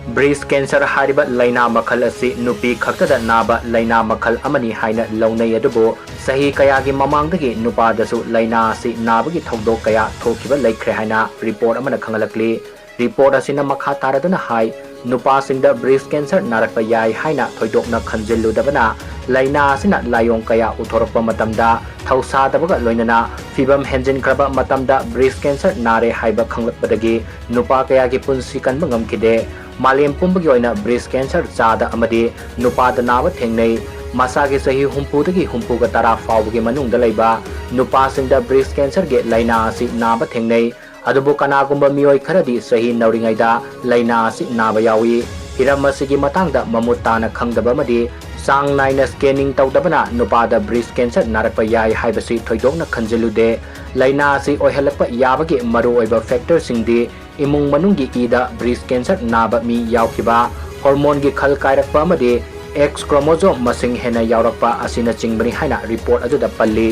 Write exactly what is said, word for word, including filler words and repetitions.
Breast cancer ꯍꯥꯏꯔꯤꯕ ꯂꯥꯏꯅꯥ ꯃꯈꯜ ꯑꯁꯤ ꯅꯨꯄꯤ ꯈꯛꯇꯗ ꯅꯥꯕ ꯂꯥꯏꯅꯥ ꯃꯈꯜ ꯑꯃꯅꯤ ꯍꯥꯏꯅ ꯂꯧꯅꯩ, ꯑꯗꯨꯕꯨ ꯆꯍꯤ ꯀꯌꯥꯒꯤ ꯃꯃꯥꯡꯗꯒꯤ ꯅꯨꯄꯥꯗꯁꯨ ꯂꯥꯏꯅꯥ ꯑꯁꯤ ꯅꯥꯕꯒꯤ ꯊꯧꯗꯣꯛ ꯀꯌꯥ ꯊꯣꯛꯈꯤꯕ ꯂꯩꯈ꯭ꯔꯦ ꯍꯥꯏꯅ ꯔꯤꯄꯣꯔꯠ ꯑꯃꯅ ꯈꯪꯍꯜꯂꯛꯂꯤ꯫ ꯔꯤꯄꯣꯔꯠ ꯑꯁꯤꯅ ꯃꯈꯥ ꯇꯥꯔꯗꯨꯅ ꯍꯥꯏ, ꯅꯨꯄꯥꯁꯤꯡꯗ ꯕ꯭ꯔꯤꯁ ꯀꯦꯟꯁꯔ ꯅꯥꯔꯛꯄ ꯌꯥꯏ ꯍꯥꯏꯅ ꯊꯣꯏꯗꯣꯛꯅ ꯈꯟꯖꯤꯜꯂꯨꯗꯕꯅ ꯂꯥꯏꯅꯥ ꯑꯁꯤꯅ ꯂꯥꯏꯑꯣꯡ ꯀꯌꯥ ꯎꯠꯊꯣꯔꯛꯄ ꯃꯇꯝꯗ ꯊꯧꯁꯥꯗꯕꯒ ꯂꯣꯏꯅꯅ ꯐꯤꯕꯝ ꯍꯦꯟꯖꯤꯟꯈ꯭ꯔꯕ ꯃꯇꯝꯗ ꯕ꯭ꯔꯤꯁ ꯀꯦꯟꯁꯔ ꯅꯥꯔꯦ ꯍꯥꯏꯕ ꯈꯪꯂꯛꯄꯗꯒꯤ ꯅꯨꯄꯥ ꯀꯌꯥꯒꯤ ꯄꯨꯟꯁꯤ ꯀꯟꯕ ꯉꯝꯈꯤꯗꯦ꯫ ꯃꯥꯂꯦꯝ ꯄꯨꯝꯕꯒꯤ ꯑꯣꯏꯅ ꯕ꯭ꯔꯤꯁ ꯀꯦꯟꯁꯔ ꯆꯥꯗ ꯑꯃꯗꯤ ꯅꯨꯄꯥꯗ ꯅꯥꯕ ꯊꯦꯡꯅꯩ꯫ ꯃꯁꯥꯒꯤ ꯆꯍꯤ ꯍꯨꯝꯐꯨꯗꯒꯤ ꯍꯨꯝꯐꯨꯒ ꯇꯔꯥ ꯐꯥꯎꯕꯒꯤ ꯃꯅꯨꯡꯗ ꯂꯩꯕ ꯅꯨꯄꯥꯁꯤꯡꯗ ꯕ꯭ꯔꯤꯁ ꯀꯦꯟꯁꯔꯒꯤ ꯂꯥꯏꯅꯥ ꯑꯁꯤ ꯅꯥꯕ ꯊꯦꯡꯅꯩ꯫ ꯑꯗꯨꯕꯨ ꯀꯅꯥꯒꯨꯝꯕ ꯃꯤꯑꯣꯏ ꯈꯔꯗꯤ ꯆꯍꯤ ꯅꯧꯔꯤꯉꯩꯗ ꯂꯥꯏꯅꯥ ꯑꯁꯤ ꯅꯥꯕ ꯌꯥꯎꯏ꯫ ꯍꯤꯔꯝ ꯑꯁꯤꯒꯤ ꯃꯇꯥꯡꯗ ꯃꯃꯨꯠ ꯇꯥꯅ ꯈꯪꯗꯕ ꯑꯃꯗꯤ ꯆꯥꯡ ꯅꯥꯏꯅ ꯁ꯭ꯀꯦꯅꯤꯡ ꯇꯧꯗꯕꯅ ꯅꯨꯄꯥꯗ ꯕ꯭ꯔꯤꯁ ꯀꯦꯟꯁꯔ ꯅꯥꯔꯛꯄ ꯌꯥꯏ ꯍꯥꯏꯕꯁꯤ ꯊꯣꯏꯗꯣꯛꯅ ꯈꯟꯖꯤꯜꯂꯨꯗꯦ꯫ ꯂꯥꯏꯅꯥ ꯑꯁꯤ ꯑꯣꯏꯍꯜꯂꯛꯄ ꯌꯥꯕꯒꯤ ꯃꯔꯨꯑꯣꯏꯕ ꯐꯦꯛꯇꯔꯁꯤꯡꯗꯤ ꯏꯃꯨꯡ ꯃꯅꯨꯡꯒꯤ ꯏꯗ ꯕ꯭ꯔꯤꯁ ꯀꯦꯟꯁꯔ ꯅꯥꯕ ꯃꯤ ꯌꯥꯎꯈꯤꯕ, ꯍꯣꯔꯃꯣꯟꯒꯤ ꯈꯜ ꯀꯥꯏꯔꯛꯄ ꯑꯃꯗꯤ ꯑꯦꯛꯁ ꯀ꯭ꯔꯣꯃꯣꯖꯣꯝ ꯃꯁꯤꯡ ꯍꯦꯟꯅ ꯌꯥꯎꯔꯛꯄ ꯑꯁꯤꯅꯆꯤꯡꯕꯅꯤ ꯍꯥꯏꯅ ꯔꯤꯄꯣꯔꯠ ꯑꯗꯨꯗ ꯄꯜꯂꯤ꯫